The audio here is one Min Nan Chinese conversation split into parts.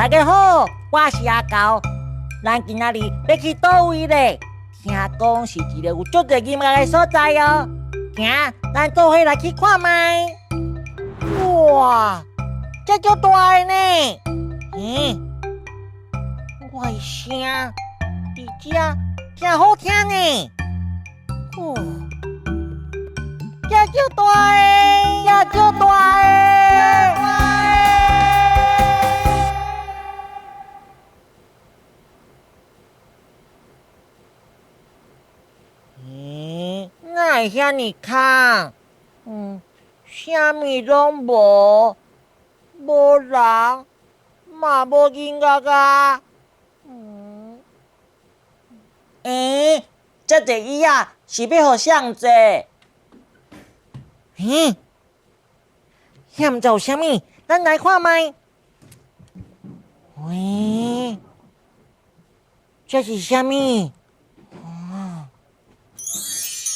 大家好，我是阿猴。咱今仔日欲去佗位咧？聽講是一個有足濟音樂的所在哦。行，咱做伙來去看覓。哇，這足大的呢！欸，我的聲佇遮誠好聽呢。哦，這足大的，這足大的。欸，哪會遐爾空？啥物攏無，無人，嘛無音樂啊。欸，這濟椅仔是欲予誰坐？欸，遐毋知有啥物，咱來看覓。喂，這是啥物？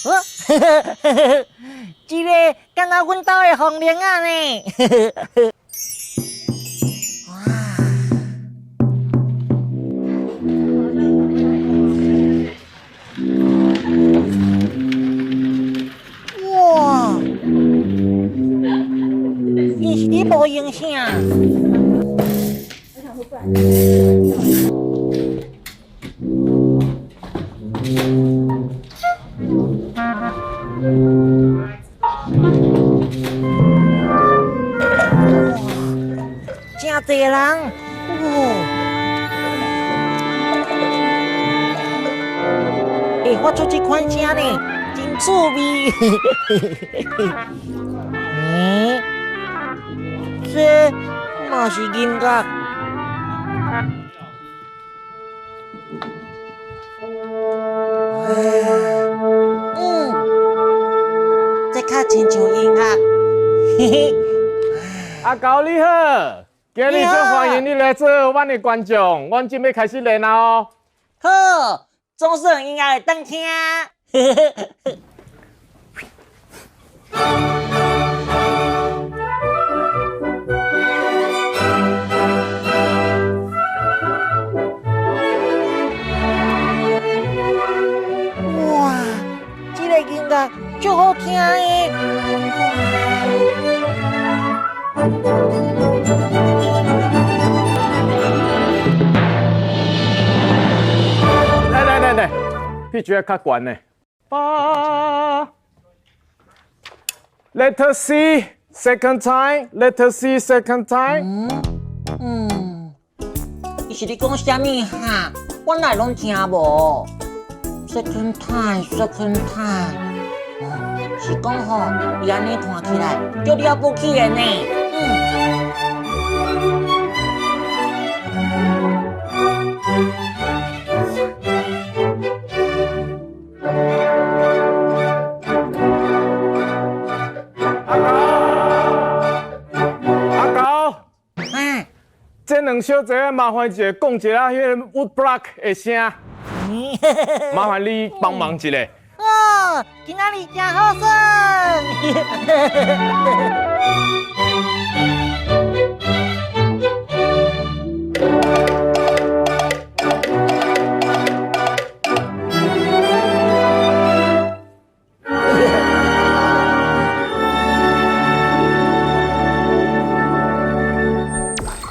哦，這個敢若阮兜的風鈴仔呢？哇！哇！𪜶是佇播音啥？哇，誠濟人，哇！會發出這款聲呢，真趣味。嗯，這嘛是音樂。嗯，這較親像音樂。嘿嘿。阿猴你好，今日足歡迎你來做阮的觀眾，阮準備開始練啊哦。好，總算音樂會當聽。哇，這個音樂足好聽的。來來來來，pitch 較懸的。發，Letter C second time，Letter C second time。伊是咧講啥物哈？我哪會攏聽無？Second time，second time，哦，是講吼，伊按呢彈起來，足了不起的呢。阿猴，阿猴，嗯，這兩小節麻煩一下講一下彼个 wood block 的聲，麻煩你幫忙一下。哦，今仔日誠好耍。